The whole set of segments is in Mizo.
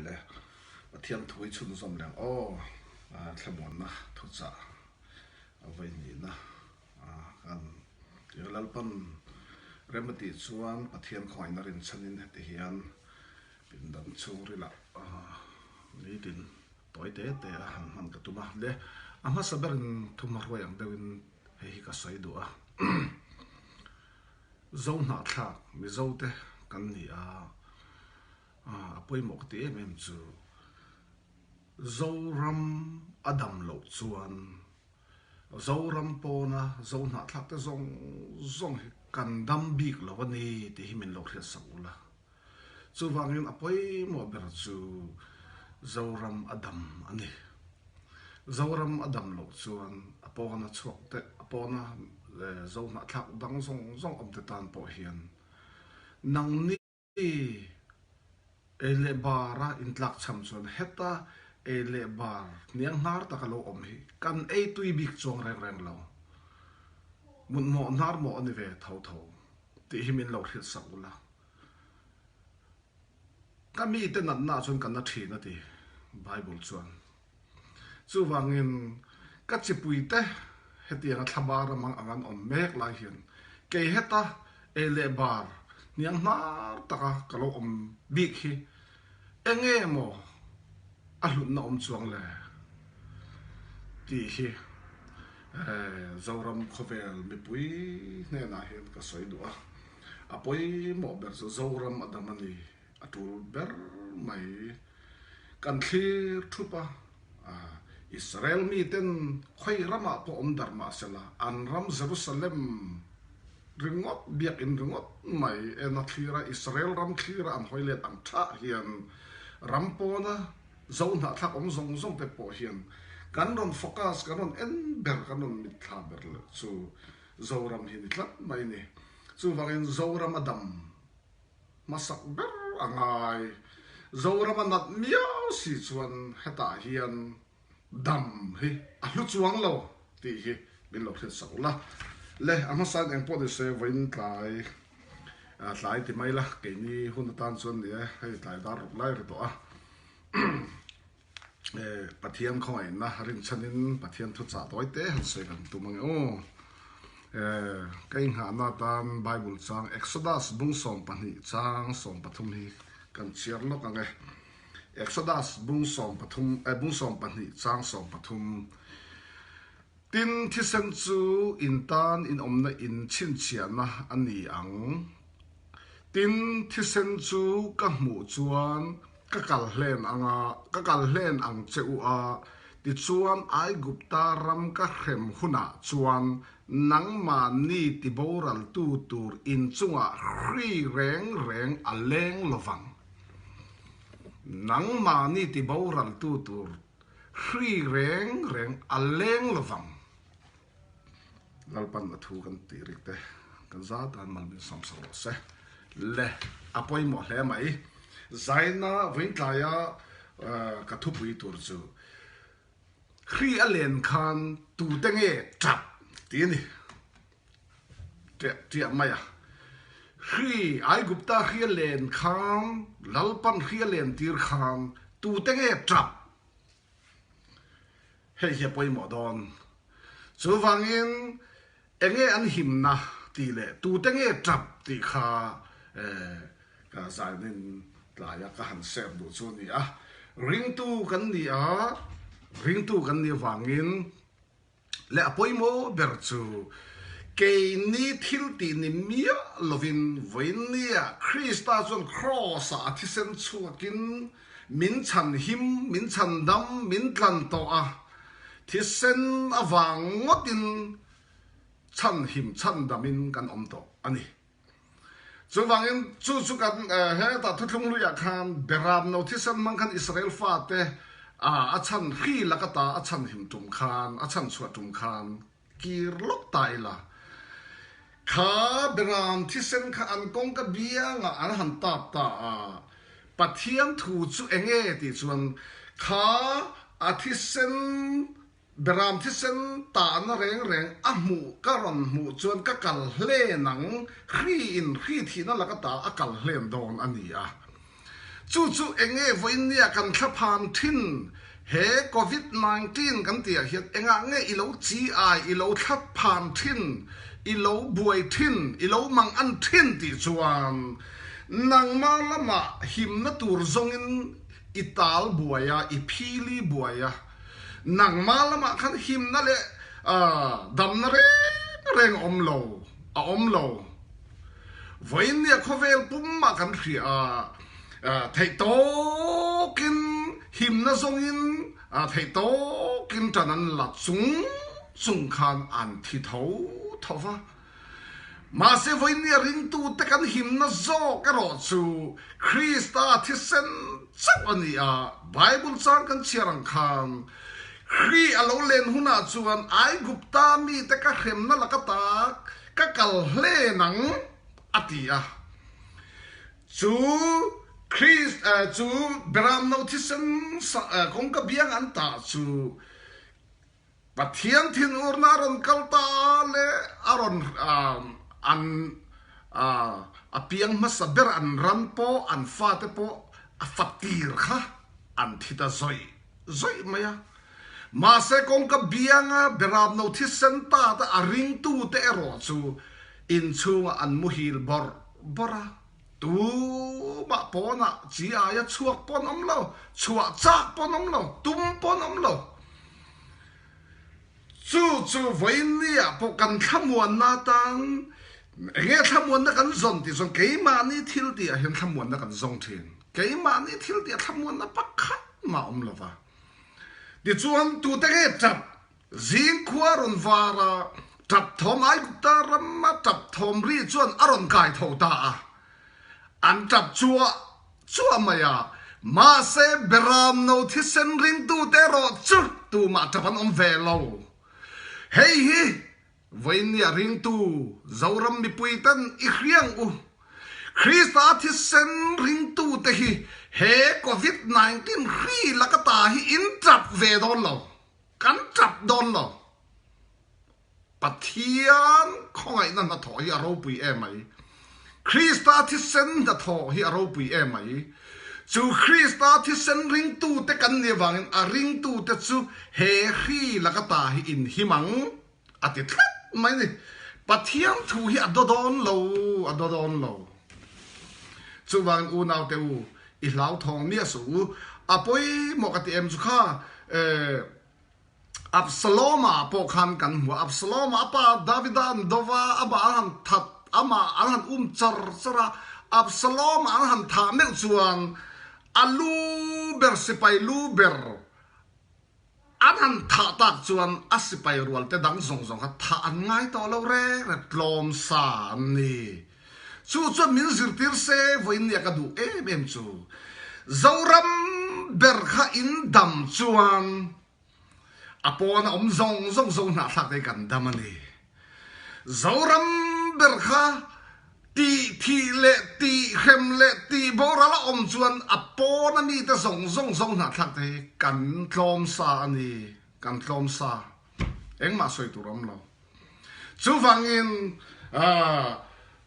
Le Pathian thu hi chhunzawm leh ang aw, thlamuanna thuchah a vei nihna kan Lalpan rem a tih chuan Pathian khawngaihna rinchhanin heti hian pindan chhungrilah nitin tawi te te a han hman ka tum a. Le a hmasa berin thumhma hruai ang deuhin hei hi ka sawi duh a. Zohnahthlak Mizote kan ni a, a pawimawh ka ti em em chu Zoram a dam loh chuan Zoram pawna Zohnahthlak te zawng zawng hi kan dam bik lo a ni tih hi min lo hriatsak ula. Chuvangin a pawimawh ber chu Zoram a dam a ni. Zoram a dam loh chuan a pawna chhuak te, a pawna Zohnahthlak dang zawng zawng awm te tan pawh hian nangni ei leh bara intlak cham chuan heta ei leh bar hniang hnar taka lo awm hi kan ei tui bik chuang reng reng lo. Mutmawh hnar mawh a ni ve tho tho tih hi min lo hrilhsak ula. Ka mite natna chuan ka na thin a ti, Bible chuan. Chuvangin ka chipuite hetianga thlabar a mang ang an awm mek lai hian kei heta ei leh bar hniang hnar taka ka lo awm bik hi enge maw a hlutna awm chuang le tih hi Zoram khawvel mipui hnenah hian ka sawi duh a. A pawimawh ber chu Zoram a dam a ni, a tul ber mai. Kan thlir thup a, Israel miten khawi ramah pawh awm darh mah sela, an ram Jerusalem ringawt, biakinn ringawt mai ena thlira Israel ram thlira an hawi let ang thah hian ram pawna Zohnahthlak awm zawng zawng te pawh hian kan rawn focus, kan rawn en ber, kan rawn mitthla ber leh chu Zoram hi ni tlat mai a ni. Chuvangin Zoram a dam hmasak ber a ngai. Zoram a nat miau si chuan hetah hian dam hi a hlu chuang lo tih hi min lo hriatsak ula. Le, a hmasain eng pawh ni se vawiin tlai tlai ti mai la, keini hun atan chuan ni e, hei tlai dar ruk lai ri tawh a. Pathian khawngaihna rinchhanin Pathian thuchah tawi te han sawi kan tum ange aw. Ka inghahna atan Bible chang Exodus bung 12 chang 13 hi kan chhiar lawk ange. Exodus bung 13 bung 12 chang 13 Tin thisen chu in tan in awmna in chhinchhiahna a ni ang. Tin thisen chu ka hmuh chuan ka kal hlen ang a, ka kal hlen ang che u a, tichuan Aigupta ram ka hrem hunah chuan nangmahni tiboraltu tur inchungah hri reng reng a leng lovang. Nangmahni tiboraltu tur Hri reng reng a leng lovang. Lalpan a thu kan tih rik te kan zat an mal min sawm sak rawh se. Le a pawimawh hle mai. Zaina vawiintlaia ka thupui tur chu hri a len khan tute nge tap tih a ni. Tiah tiah mai a. Hri, Aigupta hri a len khan, Lalpan hri a len tir khan tute nge tap? Hei hi a pawimawh dawn. Chuvangin enge an himna tih leh tute nge tap tih kha ka zainin tlaia ka han share duh chu a ni a. Ringtu kan ni a, ringtu kan nih avangin Leh a pawimawh ber chu, keini thil tih ni miah lovin vawiinnia Krista chuan Kraws-ah a thisen chhuakin min chhan him, min chhan dam, min tlan tawh a, thisen avang ngawtin chhan him, chhan damin kan awm tawh a ni. Chuvangin chu chu kan hetah thuthlung luiah khan Beram no thisen hmang khan Israel fate a chhan hri lak ata a chhan him tum khan, a chhan chhuah tum khan kir lawk ta ila. Kha Beram thisen kha an kawngka biangah an han tap ta a, Pathian thu chu enge tih chuan kha a thisen Beram thisen tahna reng reng a hmuh ka rawn hmuh chuan ka kal hlen ang, hri in hri thihna laka ta a kal hlen dawn a ni a. Chu chu enge vawiinnia kan thlaphan thin? He Covid 19 kan tihah hian engah nge i lo chi ai, i lo thlaphan thin, i lo buai thin, i lo mang an thin tih chuan nangma lamah himna tur zawngin i tal buai a, i phili buai a. Nangma lamah khan himna leh damna reng reng a awm lo, a awm lo. Vawiinnia khawvel pumah kan hria a, theih tawkin himna zawngin theih tawkin ṭan an la chung chung khan an thi tho tho va. Mahse vawiinnia ringtute kan himna zawk erawh chu Krista thisen chauh a ni a, Bible chang kan chhiar ang khan Kri a lo len hunah chuan Aigupta mite ka hremna laka tak Ka kal hlen ang, a ti a. Chu Christ, chu Beramno thisen kawngka biang an tah chu Pathian thinurna a rawn kal ta leh a rawn an a piang hmasa ber an ram pawh an fate pawh a fatir kha an thi ta zawih zawih mai a. Mahse kawngka bianga Beramno thisen ta te a ringtute erawh chu inchhungah an muhil bawrh bawrh a, tumah pawnah chi aia chhuak pawn awm lo, chhuah chak pawn awm lo, tum pawn awm lo. Chu chu vawiinniah pawh kan thlamuanna atan enge thlamuanna kan zawn tih chuan keimahni thil tihah hian thlamuanna kan zawng thin. Keimahni thil tihah thlamuanna pakhat mah awm lo va. Tichuan, tute nge tap? Zing khua rawn var a, tap thawm Aigupta rama tap thawm ri chuan a rawn kai tho ta a. An tap chuah chuah mai a, mahse Beramno thisen ringtute erawh chu tumah tap an awm ve lo. Hei hi Vawinia ringtu Zoram mipui ten i hriang u. Krista thisen ringtute hi he Covid 19 hri laka ta hi in tap ve dawn lo. Kan tap dawn lo. Pathian khawngaihna hnathawh hi a ropui em mai. Krista thisen hnathawh hi a ropui em mai. Chu Krista thisen ringtute kan nih avangin a ringtute chu he hri laka ta hi in him ang. A ti tlat mai ni. Pathian thu hi a daw dawn lo, a daw dawn lo. Chuvangin unaute u, i hlauthawng miah suh u. A pawimawh ka ti em chu kha, eh, Absaloma pawh khan kan hmu a. Absaloma a pa Davida an do va, amah an han that, amah an han um char char a. Absaloma an han thah meuh chuan a lu ber, sipai lu ber, An han thah tak chuan a sipai rualte dang zawng zawng kha thah an ngai tawh lo reng reng, tlawm sa an ni. Chu chuan min zirtir se vawiin nia ka duh em em chu. Zoram ber kha in dam chuan a pawn a awm zawng zawng zo hnahthlak te hi kan dam a ni. Zoram ber kha tih thih leh tih hrem leh tih boral a awm chuan a pawn a mite zawng zawng zo hnahthlak te hi kan tlawm sa a ni, kan tlawm sa. Engmah sawi tur a awm lo. Chuvangin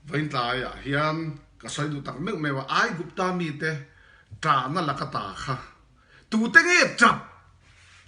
vawiintlaiah hian ka sawi duh tak meuh meuh a, Aigupta mite ṭahna laka ta kha Tute nge tap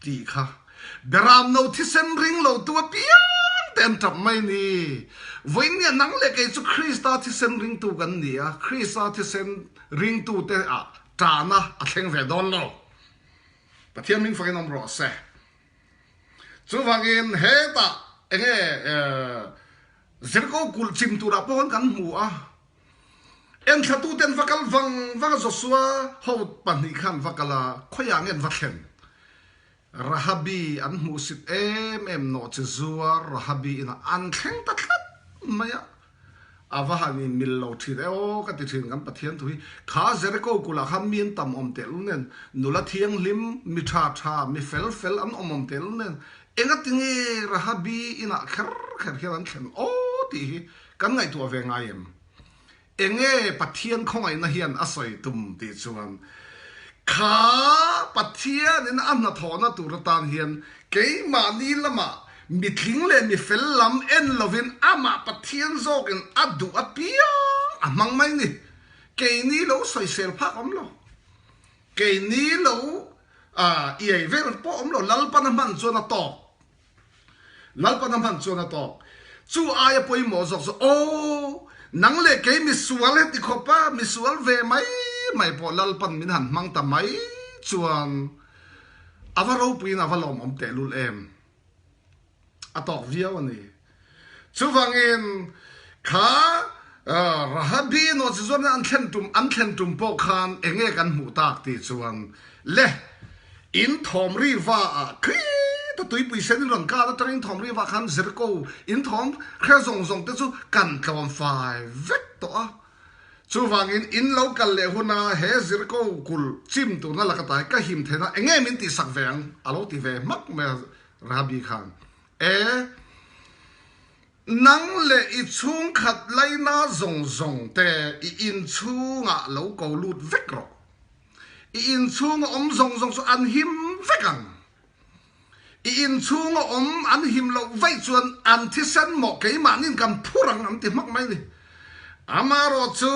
tih kha Beramno thisen ring lo tu apiang te an tap mai ni. Vawiinnia nang leh kei chu Krista thisen ringtu kan ni a, Krista thisen ringtu te ah tahna a thleng ve dawn lo. Pathian hming fakin awm rawh se. Chuvangin hetah enge Zirko kulh chim turah pawh khan kan hmu a, Enthlatute an va kal vang vang a, Joshua ho pahnih kha an va kal a, khawiah nge an va thlen? Rahabi an hmuhsit em em nawh chi zuar Rahabi inah an thleng ta tlat mai a, a va han inmil lo thin e aw ka ti thin kan Pathian thu hi. Kha Jericho kulh ah khan mi an tam awm tehlul nen, nula thianghlim, mi tha tha, mi fel fel an awm awm tehlul nen, engatinge Rahabi inah kher kher hian an thlen aw tih hi Kan ngaihtuah ve ngai em? Enge Pathian khawngaihna hian a sawi tum tih chuan kha Pathianin a hnathawhna tur atan hian keimahni lamah mitling leh mifel lam en lovin amah Pathian zawkin a duh apiang a hmang mai ni. Keini lo sawisel phak awm lo. Keini lo iai vel pawh awm lo, Lalpan a hman chuan a tawk. Lalpan a hman chuan a tawk. Chu aia pawimawh zawk chu, Aw, nang leh kei misual heti khawp a, misual ve mai mai pawh Lalpan min han hmang ta mai chuan a va ropuiin a va lawmawm tehlul em. A tawk viau a ni. Chuvangin kha Rahabi nawhchizuarna an thlen tum an thlen tum pawh khan eng nge kan hmuh tak tih chuan le in thawm ri va ah khita tuipui sen in rawn kal atangin thawm ri va khan Jericho in thawm hre zawng zawng te chu kan tlawm fai vek tawh a. Chuvangin in lo kal leh huna he Jericho kulh chim turna laka tai ka him theihna eng nge min tihsak ve ang a lo ti ve hmak mai a Rahabi khan. E, nang leh i chhungkhat laina zawng zawng te i inchhungah lo ko lut vek rawh. I inchhunga awm zawng zawng chu an him vek ang. I inchhunga awm an him loh vaih chuan an thisen mawh keimahnin kan phur ang an ti hmak mai ni. Amaherawh chu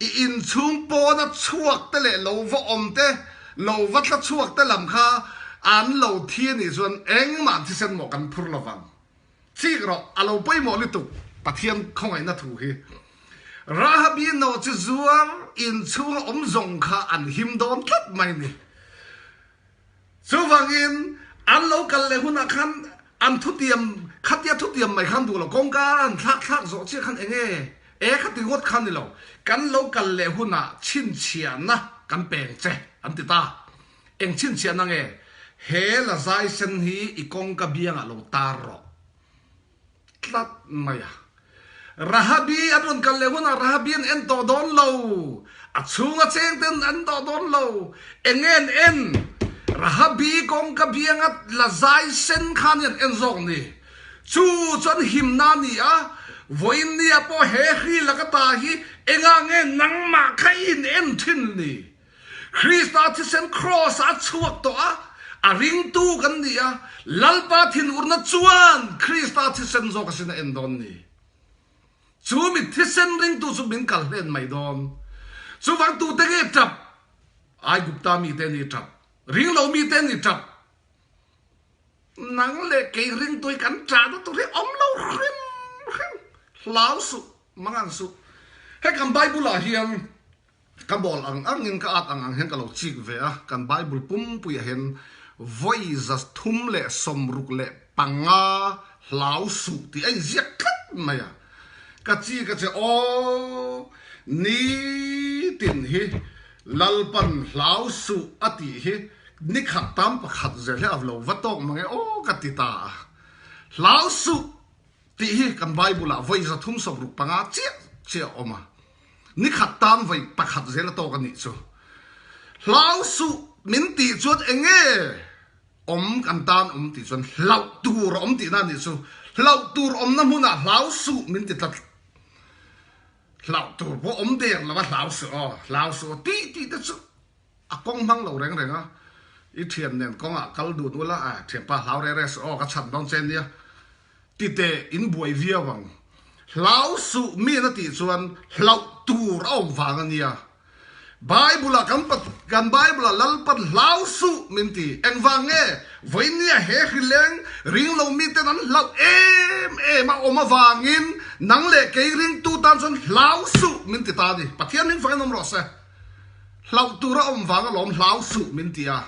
i inchhung pawna chhuak te leh lo va awm te, lo va tla chhuak te lam kha an lo thi a nih chuan engmah thisen mawh kan phur lo vang. Chik rawh, a lo pawimawh lutuk Pathian khawngaihna thu hi. Rahabi nawhchi zuar inchhunga awm zawng kha an him dawn tlat mai ni. Chuvangin, an lo kal leh hunah khan an thutiam, khatia thutiam mai khan duh lo, kawngka an thlak thlak zawh chiah khan eng nge, e khati ngawt kha ni lo, kan lo kal leh hunah chhinchhiahna kan peng che, an ti ta. Eng chhinchhiahna nge? He lazai sen hi i kawngka biangah lo tar rawh. Tlat mai a. Rahabi an rawn kal leh hunah Rahabi an en tawh dawn lo. A chhunga cheng ten an tawh dawn lo. Eng nge an en? Rahabi kawngka bianga la zai sen khan hi an en zawk ni. Chu chu an himna a ni a, vawiin nia pawh he hri laka ta hi engah nge nangmah kha i in en thin ni? Krista thisen Kraws ah a chhuak tawh a, a ringtu kan ni a, Lalpa thinurna chuan Krista thisen zawk asin a en dawn ni. Chu mi thisen ringtu chu min kal hlen mai dawn. Chuvang tute nge tap? Aigupta mite ni tap. Ringlo mite ni tap. Nang leh kei ringtu hi kan ṭahna tur hi awm lo hrim hrim. Hlau suh, mangan suh. Hei kan Bible ah hian Ka bawl ang angin ka at ang ang hian ka lo chik ve a, kan Bible pumpuiah hian vawi 365 hlau suh tih a inziak tlat mai a. Ka chik a che aw, nitin hi Lalpan hlau suh a tih hi nikhat tam pakhat zel hi a lo va tawk mang e aw ka ti ta a. Hlau suh tih hi kan Bible ah vawi 365 chiah chiah a awm a. Ni khat tan vawi pakhat zel a tawk a nih chu. Hlau suh min tih chuan eng nge awm kan tan awm tih chuan hlauh tur a awm tihna a nih chu. Hlauh tur awmna hmunah hlau suh min ti tlat. Hlauh tur pawh awm der lo a hlau suh aw, hlau suh aw tih tih te chu a kawng hmang lo reng reng a. I thian nen kawngah kal dun ula a thianpa hlau reh reh suh aw ka chhan dawn che nia. Ti teh in buai viau ang. Hlau suh mi na tih chuan hlauh tur a awm vang a nia. Bible ah kan kan Bible ah Lalpan hlau suh min ti. Engvang nge? Vawinia he hrileng ring lo mi ten an hlauh em em a awm avangin nang leh kei ringtu tan chuan hlau suh min ti ta a ni. Pathian hming fangin awm rawh se. Hlauh tur a awm vang alawm hlau suh min ti a.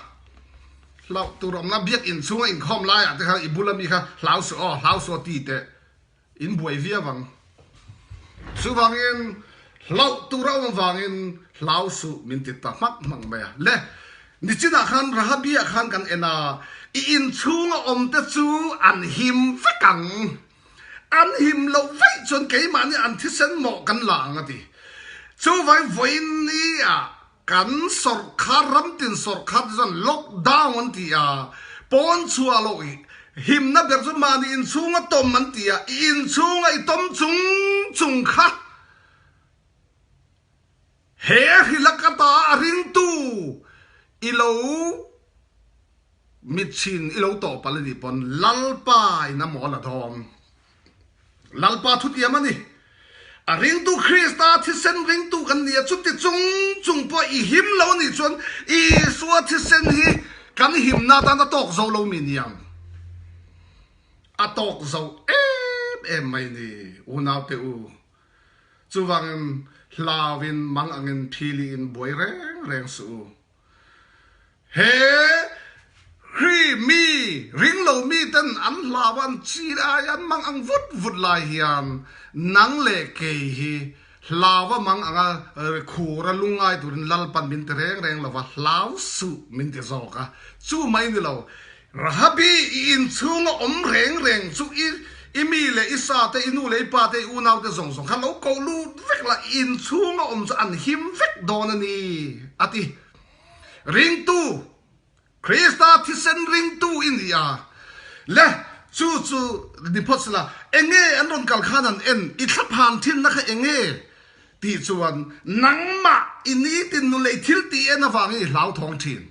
Hlauh tur awmna biakinn chhunga inkhawm laiah te khan i bula mi kha hlau suh aw, hlau suh aw ti teh in buai viau ang. Chuvangin hlauh tur a awm avangin hlau suh min ti ta hmak hmak mai a. Le, nichinah khan Rahabi-ah khan kan en a, i inchhunga awm te chu an him vek ang. An him loh vaih chuan keimahni an thisen mawh kan la ang a ti. Chuvangin vawiin ni-ah Kan sawrkhar ramtin sawrkhar te chuan lockdown an ti a, pawn chhuah loh himna ber chu mahni inchhunga tawm an ti a, i inchhunga i tawm chung chung kha he hrilh a ka ta a ringtu i lo mitchhin i lo tawh palh a nih pawn Lalpa in a mawl a dawm. Lalpa thutiam a ni. A ringtu Krista thisen ringtu kan ni a, chuti chung chung pawh i him lo a nih chuan Isua thisen hi kan himna atan a tawk zo lo mi niang. A tawk zo em em mai ni unaute u. Chuvangin hlauin mang angin philiin buai reng reng suh u. He hri mi ring lo mi ten an hlau an chi ai an mang ang vut vut lai hian nang leh kei hi hlau a mang anga khur a lungngai turin Lalpan min ti reng reng lova hlau suh min ti zawk a. Chu mai ni lo Rahabi i inchhunga awm reng reng chu i i mi leh i sa te i nu leh i pa te i unau te zawng zawng kha lo koh lut vek la i inchhunga awm chu an him vek dawn a ni a ti. Ringtu, Krista thisen ringtu i ni a, le chu chu ni phawt sela, enge an rawn kal khan an en, i thlaphan thinna kha enge? Tih chuan nangmah i nitin nu lei thil tih en avangin i hlauthawng thin.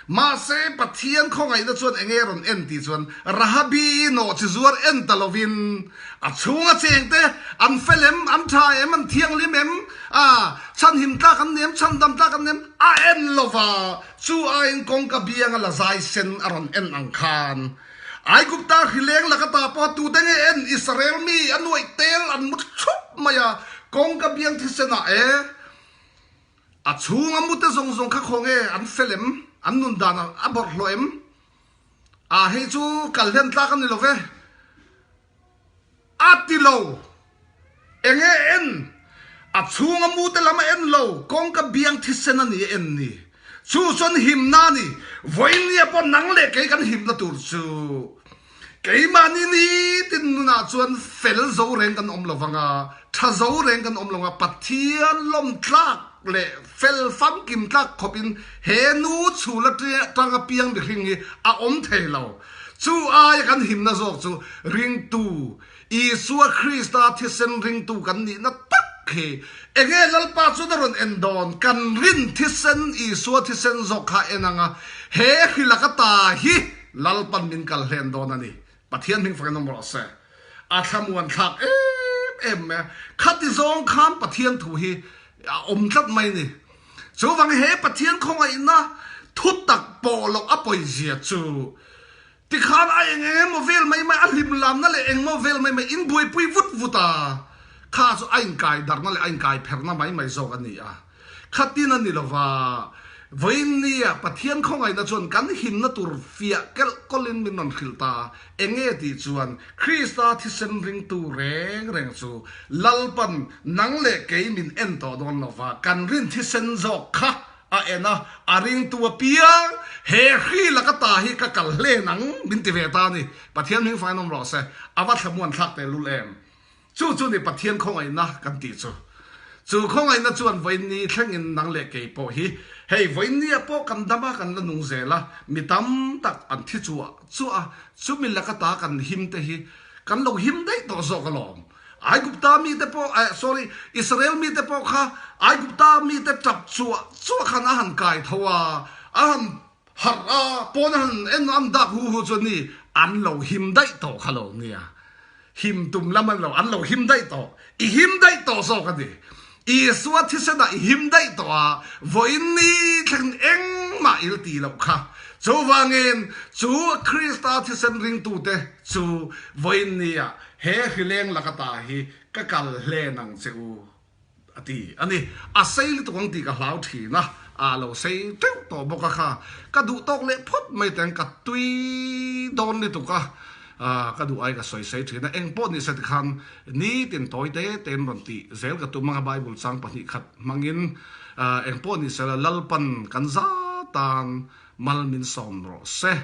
Mahse, Pathian khawngaihna chuan enge a rawn en tih chuan Rahabi nawhchi zuar en ta lovin a chhunga chengte an fel em, an tha em, an thianghlim em, a chhanhim tlak an ni em, chhandam tlak an ni em a en lova, chu aiin kawngka bianga la zai sen a rawn en ang khan Aigupta hrileng laka ta pawh tute nge en Israel mi a nuaih tel an mu thup mai a, kawngka biang thisenah e a chhunga mute zawng zawng kha khaw nge an fel em, an nun dan a bawrhhlawh em? A hei chu kal hlen tlak a ni lo ve. A ti lo. Enge en? A chhunga mute lam a en lo, kawngka biang thisen a ni a en ni. Chu chuan himna a ni. Vawinia pawh nang leh kei kan himna tur chu keimahni nitin nunah chuan fel zo reng kan awm lo vang a, tha zo reng kan awm lo vang a, Pathian lawm tlak leh fel famkim tlak khawpin he nu chhul atanga piang mihring hi a awm thei lo. Chu aia kan himna zawk chu ringtu, Isua Krista thisen ringtu kan nihna tak hi enge Lalpa chuan a rawn en dawn? Kan rin thisen, Isua thisen zawk kha en anga he hrilak ata hi Lalpan min kal hlen dawn a ni. Pathian hming fakin awm rawh se. A thlamuan thlak em em mai a. Khati zawng khan Pathian thu hi a awm tlat mai a ni. Chuvang he Pathian khawngaihna thutak pawh loh a pawizia chu tikhan a eng eng emaw vel mai mai a hlim lamna leh engmaw vel mai mai in buaipui vut vut a, kha chu a inkai darhna leh a inkai pherhna mai mai zawk a ni a. Khatin a ni lova, vawiinnia Pathian khawngaihna chuan kan himna tur fiah kelh kawlhin min rawn hrilh ta Enge tih chuan Krista thisen ringtu reng reng chu Lalpan nang leh kei min en tawh dawn lova, kan rin thisen zawk kha a en a, a ringtu apiang he hri laka ta hi ka kal hlen ang min ti ve ta a ni. Pathian hming fangin awm rawh se, a va thlamuan thlak tehlul em. Chu chu ni Pathian khawngaihna kan tih chu. Chu khawngaihna chuan vawiinni thlengin nang leh kei pawh hi hei vawiinnia pawh kan dam a, kan la nung zel a, mi tam tak an thi chuah chuah a, chumi laka ta kan him te hi kan lo him daih tawh zawk alawm. Aigupta mite pawh eh sorry Israel mite pawh kha Aigupta mite tap chuah chuah khan a han kai tho a, a han harh a, pawn a han en an dak hu hu chuan ni an lo him daih tawh kha lo nia. Him tum lam an lo, an lo him daih tawh. I him daih tawh zawk a ni. Isua thisenah i him daih tawh a, vawiin ni thleng engmah il ti loh kha. Chuvangin, chu Krista thisen ringtute chu vawiin nia he hrileng laka ta hi ka kal hlen ang che u. A ti a ni. A sei lutuk ang tih ka hlau thin a, a lo sei teuh tawh bawk a kha. Ka duh tawk leh phawt mai teng ka tui dawn lutuk a, ka duh ai ka sawi sei thin a. Eng pawh ni se tikhan nitin tawi te tein rawn tih zel ka tum ang a, Bible chang 2 khat hmangin eng pawh ni se la Lalpan kan za tan mal min sawm rawh se.